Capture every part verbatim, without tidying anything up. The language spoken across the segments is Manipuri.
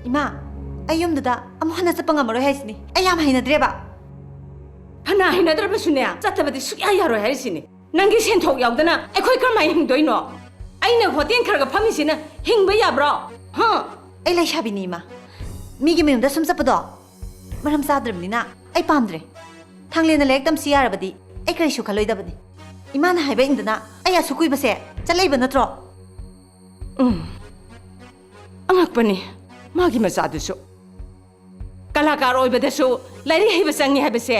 ꯏꯃꯥ, ꯑꯩ ꯌꯨꯝꯗꯨꯗ ꯑꯃꯨꯛ ꯍꯟꯅ ꯆꯠꯄ ꯉꯝꯃꯔꯣꯏ ꯍꯥꯏꯁꯤꯅꯤ꯫ ꯑꯩ ꯌꯥꯝ ꯍꯩꯅꯗ꯭ꯔꯦꯕ꯫ ꯐꯅ ꯍꯩꯅꯗ꯭ꯔꯕꯁꯨꯅꯦ, ꯆꯠꯇꯕꯗꯤ ꯁꯨꯛꯌꯥ ꯌꯥꯔꯣꯏ ꯍꯥꯏꯔꯤꯁꯤꯅꯤ꯫ ꯅꯪꯒꯤ ꯁꯦꯟꯊꯣꯛ ꯌꯥꯎꯗꯅ ꯑꯩꯈꯣꯏ ꯀꯔꯝꯍꯥꯏꯅ ꯍꯤꯡꯗꯣꯏꯅꯣ? ꯑꯩꯅ ꯍꯣꯇꯦꯜ ꯈꯔꯒ ꯐꯝꯃꯤꯁꯤꯅ ꯍꯤꯡꯕ ꯌꯥꯕ꯭ꯔꯣ? ꯍꯥ? ꯑꯩ ꯂꯩꯁꯥꯕꯤꯅꯤ, ꯏꯃꯥ꯫ ꯃꯤꯒꯤ ꯃꯌꯨꯝꯗ ꯁꯨꯝ ꯆꯠꯄꯗꯣ ꯃꯔꯝ ꯆꯥꯗ꯭ꯔꯕꯅꯤꯅ ꯑꯩ ꯄꯥꯝꯗ꯭ꯔꯦ꯫ ꯊꯥꯡꯂꯦꯟꯅ ꯂꯥꯏꯔꯤꯛ ꯇꯝꯁꯤ ꯌꯥꯔꯕꯗꯤ ꯑꯩ ꯀꯔꯤꯁꯨ ꯈꯜꯂꯣꯏꯗꯕꯅꯤ꯫ ꯏꯃꯥꯅ ꯍꯥꯏꯕ ꯏꯟꯗꯅ ꯑꯩ ꯑꯁꯨꯛ ꯀꯨꯏꯕꯁꯦ ꯆꯠꯂꯛꯏꯕ ꯅꯠꯇ꯭ꯔꯣ? ꯎꯝ꯫ ꯑꯉꯛꯄꯅꯤ, ꯃꯥꯒꯤ ꯃꯆꯥꯗꯨꯁꯨ꯫ ꯀꯂꯥꯀꯥꯔ ꯑꯣꯏꯕꯗꯁꯨ ꯂꯥꯏꯔꯤꯛ ꯍꯩꯕ ꯆꯪꯉꯤ ꯍꯥꯏꯕꯁꯦ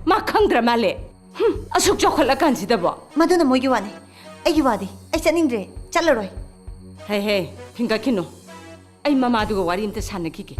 ꯃꯥ ꯈꯪꯗ꯭ꯔ ꯃꯥꯜꯂꯦ꯫ ꯍꯨꯝ, ꯑꯁꯨꯛ ꯆꯥꯎꯈꯠꯂꯀꯥꯟꯁꯤꯗꯕꯣ꯫ ꯃꯗꯨꯅ ꯃꯣꯏꯒꯤ ꯋꯥꯅꯤ, ꯑꯩꯒꯤ ꯋꯥꯗꯤ꯫ ꯑꯩ ꯆꯠꯅꯤꯡꯗ꯭ꯔꯦ, ꯆꯠꯂꯔꯣꯏ꯫ ꯍꯦ ꯍꯦ, ꯍꯤꯡꯒꯠꯈꯤꯅꯨ꯫ ꯑꯩ ꯃꯃꯥꯗꯨꯒ ꯋꯥꯔꯤ ꯑꯝꯇ ꯁꯥꯟꯅꯈꯤꯒꯦ꯫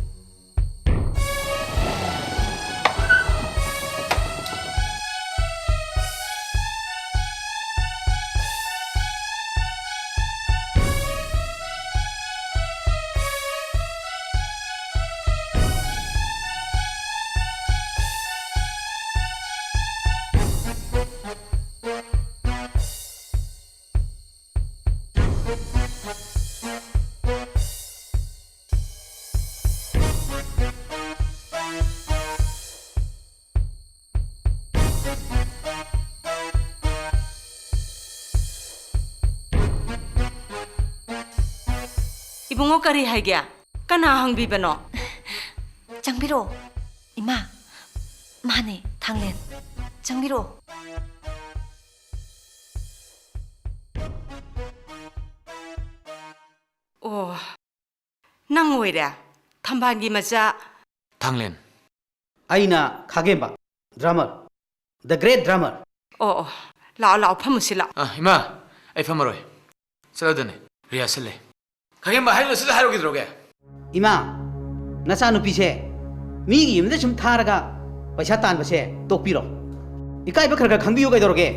ꯏꯕꯨꯡꯉꯣ, ꯀꯔꯤ ꯍꯥꯏꯒꯦ? ꯀꯅꯥ ꯍꯪꯕꯤꯕꯅꯣ? ꯆꯪꯕꯤꯔꯛꯑꯣ꯫ ꯏꯃꯥ, ꯃꯥꯅꯦ, ꯊꯥꯡꯂꯦꯟ꯫ ꯆꯪꯕꯤꯔꯛꯑꯣ꯫ ꯑꯣ, ꯅꯪ ꯑꯣꯏꯔꯦ? ꯊꯝꯕꯥꯜꯒꯤ ꯃꯆꯥ꯫ ꯊꯥꯡꯂꯦꯟ꯫ ꯑꯩꯅ ꯈꯥꯒꯦꯝꯕ, drummer, the great drummer꯫ ꯑꯣ, ꯑꯣ, ꯂꯥꯛꯑꯣ, ꯂꯥꯛꯑꯣ, ꯐꯝꯃꯨꯁꯤ, ꯂꯥꯛꯑꯣ꯫ ꯑ, ꯏꯃꯥ, ꯑꯩ ꯐꯝꯃꯔꯣꯏ꯫ ꯆꯠꯂꯗꯅꯦ, rehearsal ꯂꯩ꯫ ꯈꯥꯒꯦꯝꯕ, ꯍꯥꯏꯔꯤꯕ ꯁꯠ ꯁꯠ ꯍꯥꯏꯔꯣ, ꯀꯩꯗꯧꯔꯒꯦ? ꯏꯃꯥ, ꯅꯆꯥꯅꯨꯄꯤꯁꯦ ꯃꯤꯒꯤ ꯌꯨꯝꯗ ꯁꯨꯝ ꯊꯥꯔꯒ ꯄꯩꯁꯥ ꯇꯥꯟꯕꯁꯦ ꯇꯣꯛꯄꯤꯔꯣ꯫ ꯏꯀꯥꯏꯕ ꯈꯔ ꯈꯔ ꯈꯪꯕꯤꯌꯨ, ꯀꯩꯗꯧꯔꯒꯦ?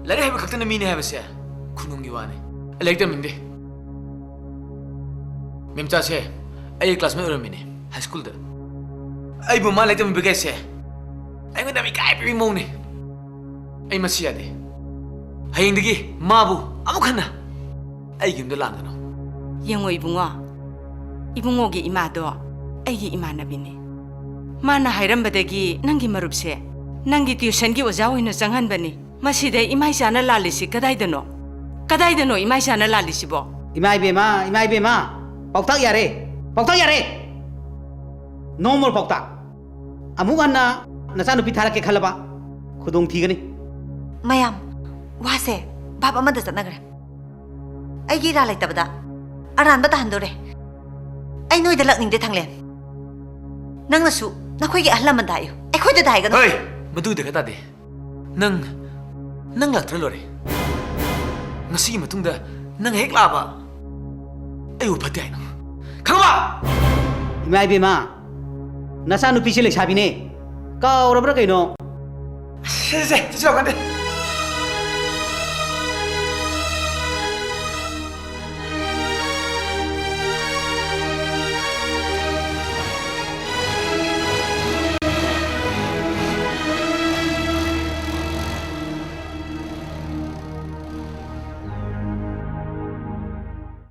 ꯂꯥꯏꯔꯤꯛ ꯍꯩꯕ ꯈꯛꯇꯅ ꯃꯤꯅꯦ ꯍꯥꯏꯕꯁꯦ ꯈꯨꯅꯨꯡꯒꯤ ꯋꯥꯅꯤ꯫ ꯑꯩ ꯂꯥꯏꯔꯤꯛ ꯇꯝꯅꯤꯡꯗꯦ꯫ ꯃꯦꯝꯆꯥꯁꯦ ꯑꯩꯒꯤ classmate ꯑꯣꯏꯔꯝꯃꯤꯅꯦ high schoolꯗ꯫ ꯑꯩꯕꯨ ꯃꯥ ꯂꯥꯏꯔꯤꯛ ꯇꯝꯕꯤꯕꯒꯦꯁꯦ ꯑꯩꯉꯣꯟꯗ ꯌꯥꯝ ꯏꯀꯥꯏ ꯄꯤꯕꯒꯤ ꯃꯑꯣꯡꯅꯤ꯫ ꯑꯩ ꯃꯁꯤ ꯌꯥꯗꯦ꯫ ꯍꯌꯦꯡꯗꯒꯤ ꯃꯥꯕꯨ ꯑꯃꯨꯛ ꯍꯟꯅ ꯑꯩꯒꯤ ꯌꯨꯝꯗ ꯂꯥꯛꯍꯟꯒꯅꯨ꯫ ꯌꯦꯡꯉꯣ ꯏꯕꯨꯡꯉꯣ, ꯏꯕꯨꯡꯉꯣꯒꯤ ꯏꯃꯥꯗꯣ ꯑꯩꯒꯤ ꯏꯃꯥꯟꯅꯕꯤꯅꯤ꯫ ꯃꯥꯅ ꯍꯥꯏꯔꯝꯕꯗꯒꯤ ꯅꯪꯒꯤ ꯃꯔꯨꯞꯁꯦ ꯅꯪꯒꯤ tuitionꯒꯤ ꯑꯣꯖꯥ ꯑꯣꯏꯅ ꯆꯪꯍꯟꯕꯅꯤ꯫ ꯃꯁꯤꯗ ꯏꯃꯥ ꯏꯆꯥꯅ ꯂꯥꯜꯂꯤꯁꯤ ꯀꯗꯥꯏꯗꯅꯣ? ꯀꯗꯥꯏꯗꯅꯣ ꯏꯃꯥ ꯏꯆꯥꯅ ꯂꯥꯜꯂꯤꯁꯤꯕꯣ? ꯏꯃꯥ ꯏꯕꯦꯝꯃ, ꯏꯃꯥ ꯏꯕꯦꯝꯃ, ꯄꯥꯎꯇꯥꯛ ꯌꯥꯔꯦ, ꯄꯥꯎꯇꯥꯛ ꯌꯥꯔꯦ꯫ No more ꯄꯥꯎꯇꯥꯛ꯫ ꯑꯃꯨꯛ ꯍꯟꯅ ꯅꯆꯥꯅꯨꯄꯤ ꯊꯥꯔꯛꯀꯦ ꯈꯜꯂꯕ ꯈꯨꯗꯣꯡ ꯊꯤꯒꯅꯤ꯫ ꯃꯌꯥꯝ, ꯋꯥꯁꯦ ꯚꯥꯞ ꯑꯃꯗ ꯆꯠꯅꯈ꯭ꯔꯦ꯫ ꯑꯩꯒꯤ ꯏꯔꯥ ꯂꯩꯇꯕꯗ ꯑꯔꯥꯟꯕ ꯇꯥꯍꯟꯗꯣꯔꯦ꯫ ꯑꯩ ꯅꯣꯏꯗ ꯂꯛꯅꯤꯡꯗꯦ ꯊꯥꯡꯂꯦꯟ꯫ ꯅꯪꯅꯁꯨ ꯅꯈꯣꯏꯒꯤ ꯑꯍꯜ ꯂꯃꯟꯗ ꯍꯥꯏꯌꯨ, ꯑꯩꯈꯣꯏꯗꯗ ꯍꯥꯏꯒꯅꯨ꯫ ꯍꯣꯏ, ꯃꯗꯨ ꯗꯔꯀꯥꯔ ꯇꯥꯗꯦ꯫ ꯅꯪ, ꯅꯪ ꯂꯥꯛꯇ꯭ꯔ ꯂꯣꯏꯔꯦ꯫ ꯉꯁꯤꯒꯤ ꯃꯇꯨꯡꯗ ꯅꯪ ꯍꯦꯛ ꯂꯥꯛꯑꯕ, ꯑꯩꯕꯨ ꯐꯠꯇꯦ ꯍꯥꯏꯅ ꯈꯪꯉꯕ? ꯏꯃꯥ ꯏꯕꯦꯝꯃ, ꯅꯆꯥꯅꯨꯄꯤꯁꯦ ꯂꯩꯁꯥꯕꯤꯅꯦ, ꯀꯥꯎꯔꯕ꯭ꯔꯥ ꯀꯩꯅꯣ? ꯁꯦ, ꯁꯦ, ꯆꯦꯆꯦ ꯂꯥꯛꯀꯥꯟꯗꯦ꯫